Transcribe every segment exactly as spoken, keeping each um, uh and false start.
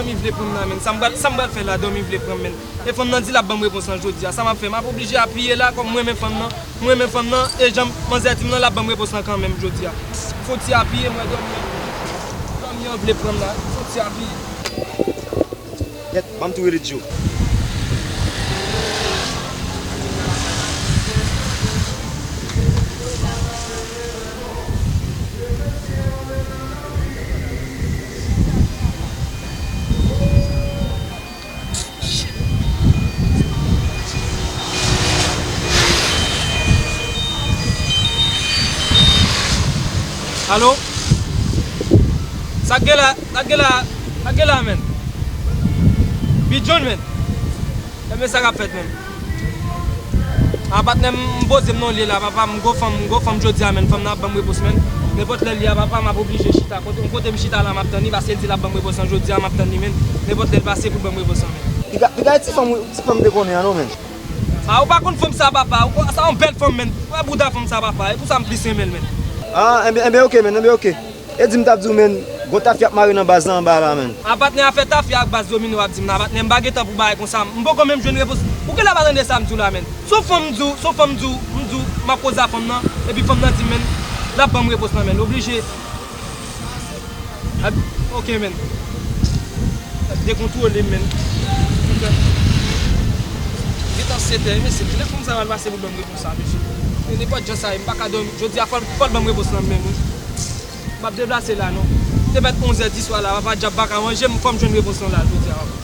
Dòmi vle pran m la, menn. Sa m pral, sa m pral fè la, dòmi vle pran m, menn. E fanm nan di l ap ban m repons lan jodi a. Sa m ap fè? M ap oblije apiye la, kòm m renmen fanm nan. M renmen fanm nan, e jan manzè di m nan, l ap ban m repons lan kanmenm jodi a. Fò ti apiye, m wè dòmi an. Dòmi an vle pran m la. Fò ti apiye. Kèt, ban m tou rele Djo. Alo? Sa k gen la? Sa k gen la? Sa k gen la, menn? Bidjon, menn. Ebyen, sa k ap fèt, menn? A, patnè m, m poze m nan lye la, papa, m gwo fanm, m gwo fanm jodi a, menn. Fanm nan ap ban m repons, menn. Nenpòt lè l ye a, papa, m ap oblije chita. Kote, kote m chita la, m ap tann li, paske l di l ap ban m repons lan jodi a, m ap tann li, menn. Nenpòt lè l pase pou l ban m repons lan, menn. Piga, piga ti fanm, ti fanm te konnen an, non, menn. A, ou pa konn fanm sa, papa. Ou, sa yon bèl fanm, menn. Wè bouda fanm sa, papa. E pou sa m plis renmen l, menn. A, enben, enben, oke, menn, enben, oke. E di m t ap di w, menn, gon tafya ap mare nan baz la anba la, menn. A, patnè, afè tafya ak baz domino w ap di m nan, patnè, m pa gen tan pou bagay konsa. M poko menm jwenn repons. Ou genlè pa tande sa m di w la, menn. Se yon fanm m di w, se yon fanm m di w, m di w, m ap koze a fanm nan, epi fanm nan di m, menn, l ap ban m repons lan, menn. Oblije. Oke, menn. Dekontwole m, menn. Gentan sèt è, mesye, kilè fanm sa pral pase pou l ban m repons sa, mesye? E nenpòt jan sa ye, m pa ka dòmi. Jodi a, fò l, fò l ban m repons lan menm, wi. M ap deplase la, non. Te fèt onz è di swa la, papa djab pa ka manje m, fò m jwenn repons lan la, jodi a, papa.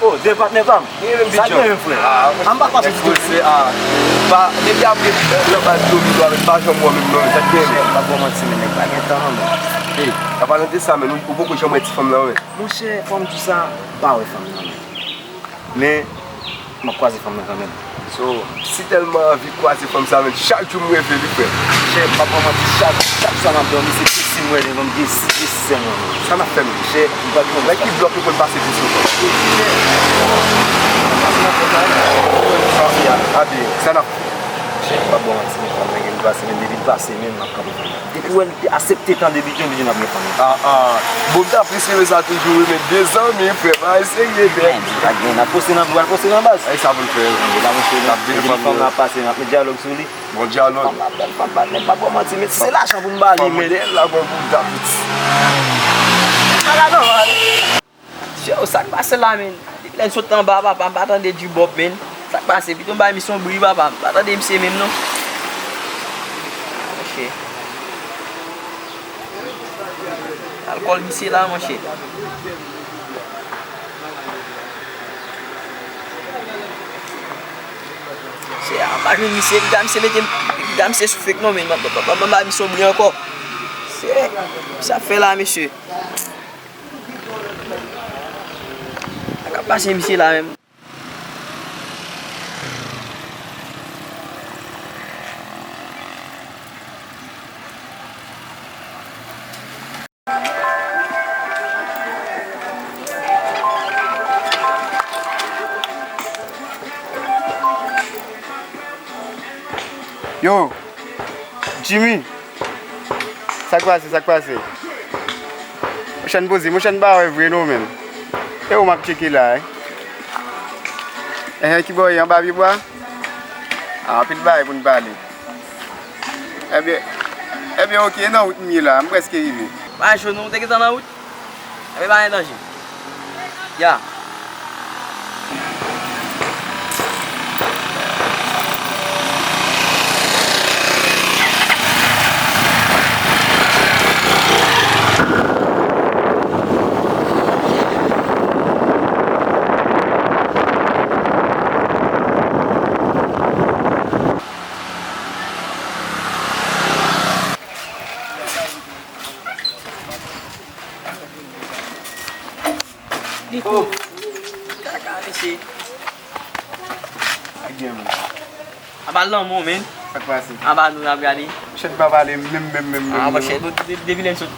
Oh, de patnè pa m. Sa gen menm, frè. A m pa pase ti tou. Depi apre nan baz domino avèk pa janm wè menm non, sa gen menm. Chè, m pa ba w manti, men nèg pa gen tan non, men. Ey, an palan de sa, men ou poko janm wè ti fanm nan, men. Monchè, fò m di w sa, m pa wè fanm nan, men. Men, m ap kwaze fanm nan kanmenm. So, m si tèlman anvi kwaze fanm sa, men chak jou m reve li, frè. Chè, m pa ba w manti, chak, chak swa m ap dòmi, se pisi m wè devan m, gen si, gen si sèlman. Sa n ap fè, men? Chè, m pa gen lè ki blòk yo konn pase pisi w? Chè, pase nan pòt la, wi. Sa, a, a, byen, sa n ap fè? Chè, m pa ba w manti, men fanm nan gen pou pase, men depi l pase, men m ap kanpe fanm nan. Depi w wè l te aksepte tande Bidjon, Bidjon ap gen fanm nan. A, a. Bon, m ta plis renmen sa toujou, wi, men de zanmi, frè, bagay serye, frè. Men, pa gen, n ap poste nan, nou pral poste nan baz. Ay, sa pou n fè. N ap vin fanm nan ap pase, n ap met dyalòg sou li. Bon dyalòg. Fanm nan bèl, fanm pa, men m pa ba w manti, men si se lajan pou m ba li, men. Modèl la, gon bouda piti. Bagay nòmal. Yo, sa k pase la, menn? Depi lè n sot anba, papa, m pa tande Djibòp, menn. Sa k pase? Pito m bay misyon bri, papa. M pa tande misye menm, non. Monchè. Alkòl misye la, monchè. Chè, a pa jwenn misye, piga misye mete m, piga misye sou fake non, menn. M pa, pa, pa, pa bay misyon bri ankò. Chè, sa k fè la, mesye? Sa k ap pase misye la menm? Yo, Jimmy. Sa k pase, sa k pase? Monchè, n poze, monchè, n pa wè vre non, menm. E ou m ap tcheke la, wi. Enhen, ki bò ye, anba pye bwa? A, anpil bagay pou n pale. Ebyen, ebyen, oke, nan wout m ye la, m prèske rive. Pa cho non, ou te gentan nan wout? Ebyen, pa gen danje. Ya. Oh! Kaka, mesye. Sa k gen, man? Anba lanmou, men. Sa k pase? Anba nou n ap gade. Monchè, n pa pale menm, menm, menm, menm, ah, monchè, menm. Depi, depi lè n sot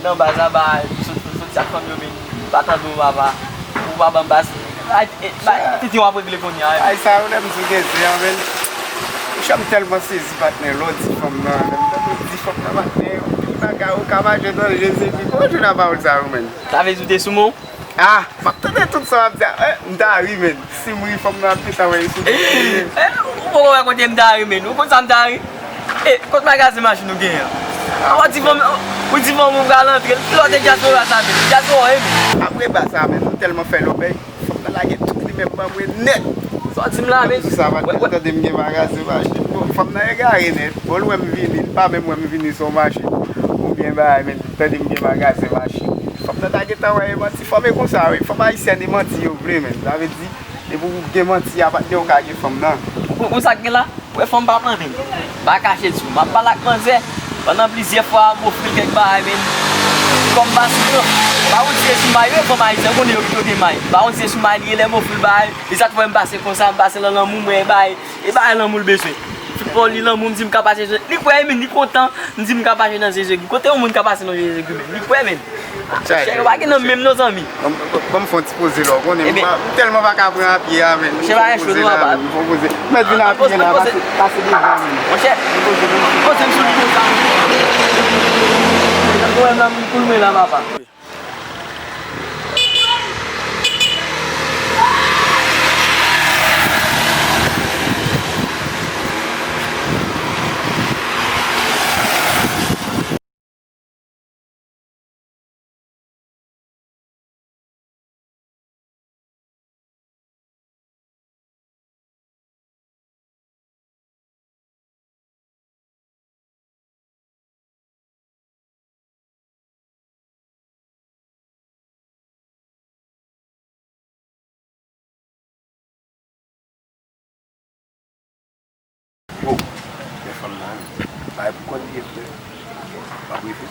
nan baz la, ba, sot, sot, sot ak fanm yo, men. Pa tande w, papa. Ou pa ban m baz. Ay, e, ba, tenten w ap regle kounye a, wi. Ay, sa yo, lè m di w gen zen an, men. Monchè, m tèlman sezi, patnè, lè w di fanm nan, lè m tande w di fanm nan, patnè, yon bagay, ou ka mache nan Jezikri. Kòman w jwenn a pawòl sa yo, men? Sa vle di w te sou men w? Ah, m ap tande tout sa w ap di a. Eh, m ta ri, men. Si m ri, fanm nan ap gentan wè li sou mwen. Eh, ou poko wè kote m ta ri, men. Ou konn sa m ta ri? Eh, kot magazen machin ou genyen an? Ou di fanm, ou di fanm ou pral antre. Lòt dyaspora sa, men. Dyaspora, wi, men. Apre ba sa, men, nou tèlman fè lòbèy. Fanm nan lage tout li menm ban mwen nèt. Sa w di m la, men. Sa va tande m gen magazen machin. Bon, fanm nan egare nèt. Bon, l wè m vini, l pa menm wè m vini sou machin. Oubyen bagay, men, tande m gen magazen machin. Fanm nan ta gentan wè e manti. Fanm e konsa, wi. Fanm ayisyèn e manti yo vle, men. Sa vle di, depi w gen manti a, patnè, w ka gen fanm nan. Ou, ou sa k gen la? Ou wè fanm pa plante m. Pa kache l sou m. M ap pale ak manzè. Pandan plizyè fwa, m ofri l kèk bagay, men. Kòm pa sou, pa konn si se sou may, wi, fanm ayisyèn, ou konnen yo pito gen may. Pa konn si se sou may li ye, lè m ofri l bagay. E sa k fè m pase konsa, m pase nan lanmou, mwen, e bagay, e bagay lanmou l bezwen. Tout pawòl li lanmou, m di m ka pase, li kwè, men, li kontan. M di m ka pase nan Jezikri. Kote yon moun ka pase nan Jezikri menm? Li kwè menm. Chè, yo pa gen nan menm non, zanmi. Ban m, ban m fè yon ti poze la, w konnen m pa, m tèlman pa ka pran apye a, men. Monchè, pa gen cho non, papa. M fè yon poze. Mèt vin apye la, pase, pase devan, men. Monchè, poze m sou li konsa. Jan m wè m nan, m koul mwen la, papa. Oh, men fanm nan, bagay pou kò l ye, frè. Pa brife.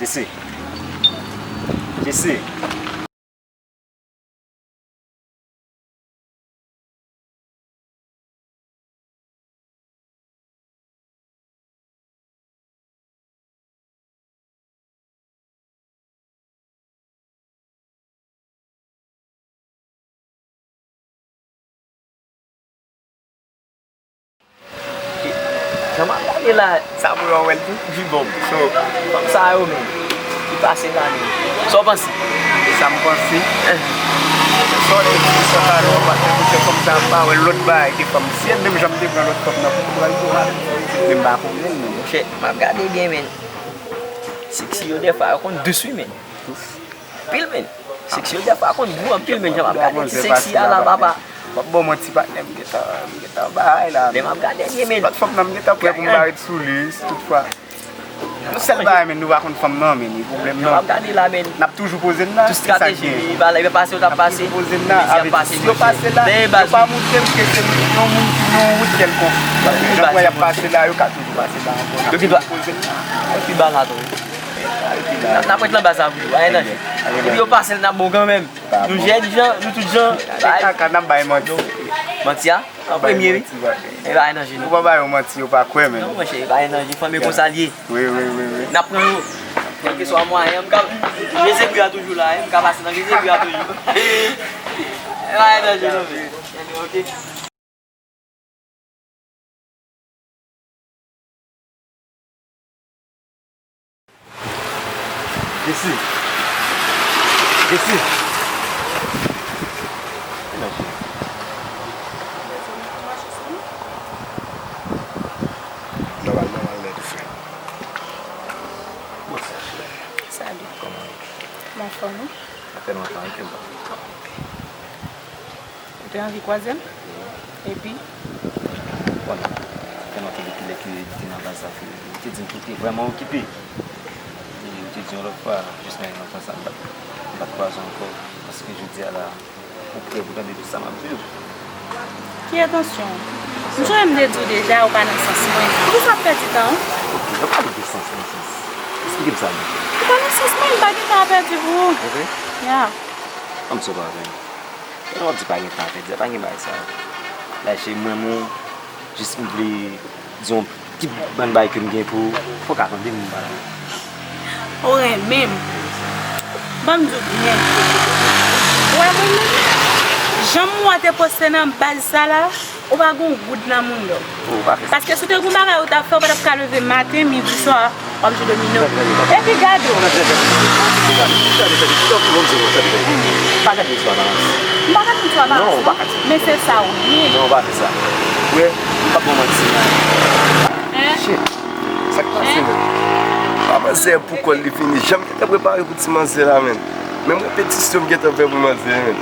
Jesi. Jesi. Jan m ap gade la, sa pou yo wè l tou. Jibòb. So, fanm sa yo menm, ki pase la menm. Sa w panse? E sa m panse. Sa w te di, sa w pale, w pa te di, fanm sa pa wè lòt bagay ke fanm. Si e menm jan m te pran lòt fanm nan pou m pran l tou, men m pa konnen l, non. Monchè, m ap gade byen, men. Seksi yo, dèfwa, yo konn dous, wi, men. Anpil, men. Seksi yo, dèfwa, konn gou anpil, men. Jan m ap gade ti seksi a la, papa. M ap ba w manti, patnè, m gentan, m gentan bay la, men. Lè m ap gade byen, men. Lòt fanm nan, m gentan prè pou m ba ret sou li, si toutfwa. Yon sèl bagay, men, nou pa konn fanm nan, men, e pwoblèm nan. Jan m ap gade la, men. N ap toujou poze n la, se sa k gen. Tout estrateji, li pa la, li pa pase, yo t ap pase. N ap toujou poze n la, avèk si yo pase la, yo pa moutre m ke se yon moun ki nan yon wout kèlkonk. Paske jan m wè y ap pase la, yo ka toujou pase la ankò. N ap toujou poze n la. Epi ba la tou. N ap, n ap ret nan baz la pou yo, pa gen danje. Epi yo pase l, n ap bon kanmenm. Nou jèn jan, nou tout jan. Kaka, n ap bay manti. Manti a? An premye, wi. E pa gen danje, non. Ou pa ba yo manti, yo pa kwè, men. Non, monchè, e pa gen danje. Fanmi konsa l ye. Wi, wi, wi, wi. N ap pran yo. Kèlkeswa mwayen, m ka, Jezikri a toujou la, wi. M ka pase nan Jezikri a toujou. E pa gen danje, non, men. Ok. Jesi! Jesi! Ki nan cheri? Nòmal, nòmal, nèt ou frè. Bonswa, cheri. Salut. Kòman w ye? M anfòm, wi. Sa fè lontan, wi, ke m pa wè w. Ou te anvi kwaze m? Epi? Bon, sa fè lontan depi lè ke li te nan baz la, ke li te di m ke w te vrèman okipe. E ou te di yon lòt fwa, jis nan lontan sa, m pa t, m pa t kwaze w ankò. Paske jodi a la, ou prè pou tande tout sa m ap viv. Ki atansyon? M sonje m te di w deja, ou pa nan sans mwen. Poukisa w ap pèdi tan w? Ok, w ap pale de sans, nan sans. Eksplike m sa byen. Ou pa nan sans mwen, m pa gen tan a pèdi pou ou. Ok? Ya. Ann sou pa avè m. Lè w ap di pa gen tan a pèdi, pa gen bagay sa. La, cheri, m renmen w, jis m vle di yon ti bann bagay ke m gen pou ou. Fò w ka tande m, m pale. Ou renmen m. Ban m di w byen. Ou wè mwen menm? Jan m wè w te poste nan baz sa la, ou pa gen yon goud nan mouda w. Oh, ou pa fè sa. Paske si w te gen yon bagay ou t ap fè, ou pa t ap ka leve maten, midi, swa, w ap jwe domino. Epi gade w. Tande, tande, tande, tande, tande, tande, tande, tande, tande, tande, tande. Pa gade m sou aparans. M pa gade m sou aparans, non. Non, ou pa gade. Men se sa w ye. Non, ou pa fè sa. Ou wè, m p ap ba w manti. Hein? Shit. Sa k pase, hein? Menm? A, manzè pou kò l li fini. Jan m gentan prepare pou ti manzè la, menm. Menm repetisyon m gentan fè pou manzè, menm.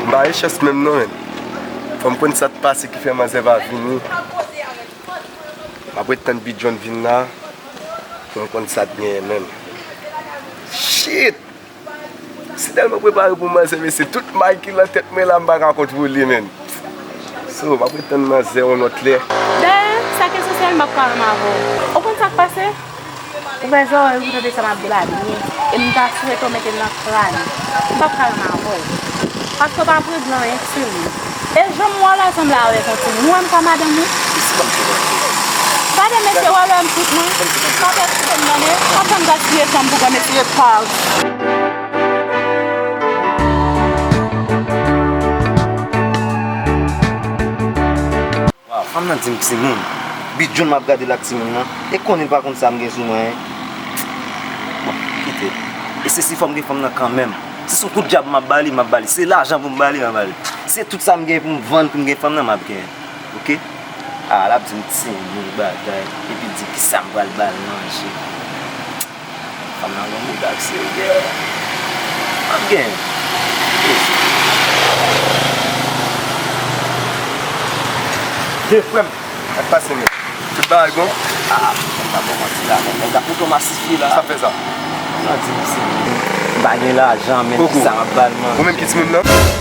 M pa gen chans menm non, menm. Fò m konn sa t pase ki fè manzè pa vini. M ap ret tann Bidjòn vin la pou m konn sa t genyen menm. Shit! Si tèlman prepare pou manzè, mesye, tout may ki nan tèt mwen la, m pa ka kontwole, menm. So, m ap ret tann manzè yon lòt lè. Dayè, sa k esansyèl, m p ap ka menm avè w. Ou konn sa k pase? Ouvè zòrèy ou pou tande sa m ap di w la byen. E m ta swete w mete l nan kràn ou. M p ap ka renmen avè w. Paske w pa regle anyen sou li. E jan m wè w la sanble avèk yon timoun. Ou wè m ka madanm ou? Gade mesye, w wè lè m fout mwen. Pa pèsite m tande. Pa fè m gaspiye tan m pou granmesi yo. Waw, fanm nan di m timoun. Bidjòn m ap gade l ak timoun nan. E konnen l pa konn sa m gen sou mwen, en. Bon, kite. E se si fò m gen fanm nan kanmenm. Si se yon kout djab m ap ba li, m ap ba li. Si se lajan pou m ba li, m ap ba li. Si se tout sa m gen pou m vann pou m gen fanm nan, m ap gen. Oke? A, l ap di m timoun bagay. Epi l di kisa m pral ba l manje. Fanm nan gon bouda k serye. Ap gen. De frè m, sa k pase menm? Tout bagay bon? A, m pa ba w manti la, men nèg la fout w masifye la. Sa fè sa? Fanm nan di m se m pa gen lajan, men kisa m ap ba l manje. Ou menm ki timoun nan?